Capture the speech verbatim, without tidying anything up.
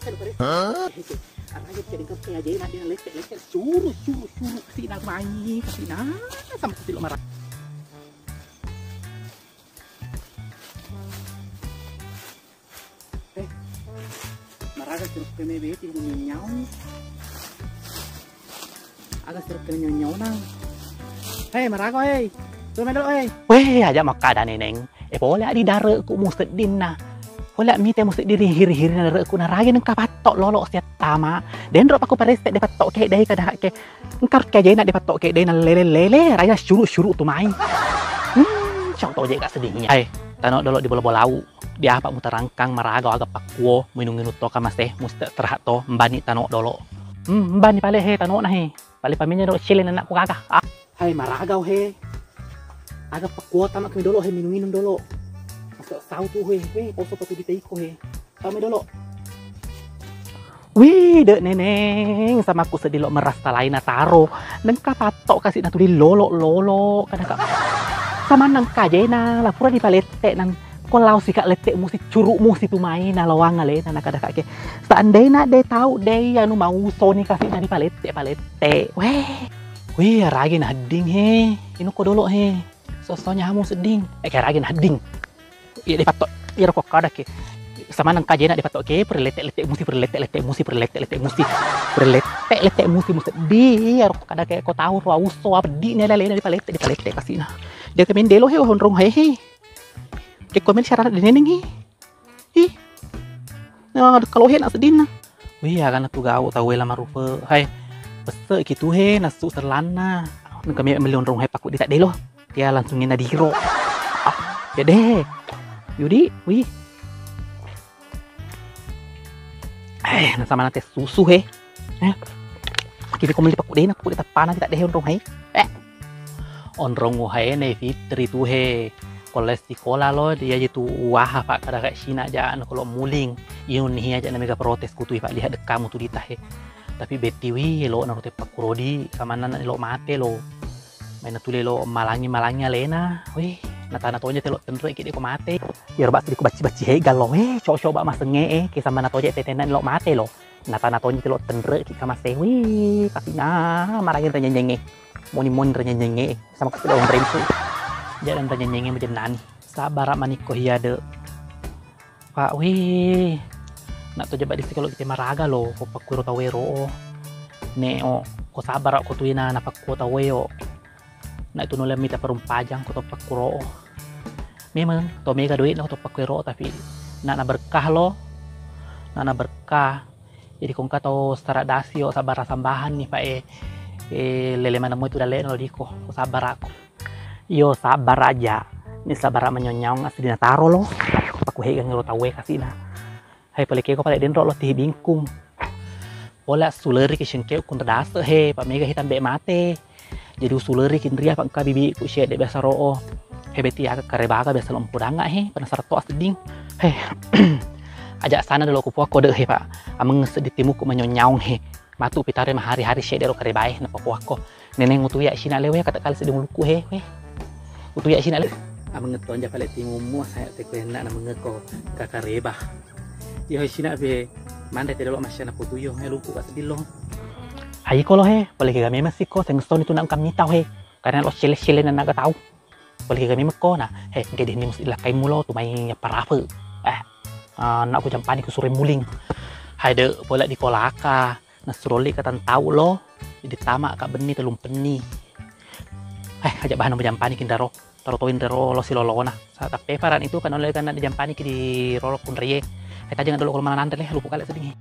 Hah? Arage cedde' kape ajena de' lette'-lette', suru, suru, suru, kasina mai, kasina, sama kasilo mara. Eh, maraga sirukku me beti nyau-nyau. Aga sirukku nyau-nyau nang. Hei, maraga, hei. Tu medok, hei. Weh, aja' makkada, Neneng. Eh, pole adi dare'ku museddinna. Pole mite musedding hiri-hirina dare'ku naragi nengka patto' lolo' siattama. Denro pakku paresse de' patto' ke dei kada ke. Engka ro kejena de' patto' ke dei na lele-lele, raya syuru-syuru tu mai. Hmm, cau tau je' ka sedihnya. Hai, tano' dolo' di bola-bolau. Di apa mutarangkang maraga aga pakkuo, muinung-inung to kamase, muste terahat to, mbani tano' dolo'. Hmm, mbani pale he tano' na he. Pale pamenya dolo' cile anakku kaka. Ah. Hai maraga he. Aga pakkuo tama kami dolo' he, minung-inung dolo'. Masuk sau tu he, he, poso patu di teiko he. Tau mi dolo'. Wih, de' Neneng, sama ku seddi lo' merasa lain na taro. Nengka patto' kasi' na tuli lolo'-lolo', kada ka. Sama nengka jena, la pura dipalette' nang ko lao sika' lette' musi, curu' musi tu mai na lawang alena na kada ka ke. Seandainya de' tau de' anu mauso ni kasi' na dipalette'-palette'. Weh. Wih, aragi na hedding he. Inu ko dolo' he. Sosonya hamu sedding. Eh, kayak aragi na hedding. Iya, de' patto'. Iya, roko kada ke. Sama nengka jena de' patto' ke, perlette-lette' musi, perlette-lette' musi, perlette-lette' musi. Perlette-lette' musi, musi. Di, iya, roko kada ke, ko tau ro uso, apa di ne lele, dipalette', dipalette' kasi' na. De' ke mendelo he, onrong he, he. Ke komen syarana de' Neneng he. Ih. Nah, kalau he na seddinna. Wih, aga na tu gau' tau wela marupe. Hai. Pesse' ki tu he, nasu serlanna. Nengka me melli onrong he pakku di tak delo. Dia langsung ngena diro. Ah, ya deh. Yudi, wih. Eh, nasama nate susu he. Eh. Kiri ko melli pakku dena, pakku de' tappana kita deh onrong he. Eh. Onrong uhae ne Fitri tu he. Ko le sikola lo, dia je tu uaha pak kada ka sina ja na ko lo muling. Iyun ni aja na mega protes kutui pak lihat dekamu tu dita he. Tapi betiwi lo na rute pakkurodi, kamanna na lo mate lo. Maina tuli lo malangi-malangi alena. Wih, na tana tonja telo tenre' ki de' ko mate. Iyaro bak seddi ko bacci-bacci he gallo. Weh, coba-coba masengnge e, ke sama na toje tetena lo mate lo. Na tana tonja telo tenre' ki kamase. Wih, kasi' na maragi renyenyengnge. Moni-moni renyenyengnge. Sama kasi' lo onrempu. Jalan renyenyengnge mujennani. Sabbara' manikko hiya de'. Pak, wih. Nak to jaba' disi kalau kita maraga lo, ko pakkuero tau ero. Ne o, ko sabbara' ko tuina na pakkuo tau eo. Nak tu nulle mita parumpajang ko to pakkuero. Memang to mega duit na ko to pakkuero, tapi nak na berkah lo. Nak na berkah. Jadi ko engka tau sara' dasi o sabbara' sambahan ni, Pak, eh, eh, lele maneng moi tu dalle'na lo diko, ko sabbara' ko. Iyo, sabbara' aja. Ni sabbara' manyonyaung asli na taro lo. Pakku hegang ro tau e kasi' na. Hai pale keko pale denro lo tihi bingkung. Pole assuleri ki sengke kunta dase' he, pa mega hitambe mate. Jadi usuleri kinria pa engka bibi ku syedde biasa ro'o. He beti aga karebaga biasa lo mpudanga he, penasaran to asedding. He. Aja' sana dolo ku puakko de' he pa. Ameng seddi timuku manyonyaung he. Matu pitare mahari-hari syedde ro karebae na pakuakko. Neneng utuya sina lewe kata kali sedding ulukku he. He. Utuya sina le. Ameng tonja pale timummu saya teko enna na mengeko kakareba. Iyo sina be mande te dolo masya na putuyo he luku ka sedding lo. Hai ko lo he, pale kega memang siko seng soni tu nang kami tau he. Karena lo sele-sele na naga tau. Pale kega memang ko na he gede ni musti lakkai mulo tu mai parape. Eh. Ah, nak ku jampani ku sure muling. Hai de pole di kolaka. Nassurolli ka tantau lo, jadi tama ka benni tellumpenni. Eh, aja bahan majampani kinraro. Taro toin rero lo silolona. Sa tappe parani tu kan oleh kan dijampani ki di rolo kunrie. Eh, tajeng dolo ko mananre le, lupu kale sedding.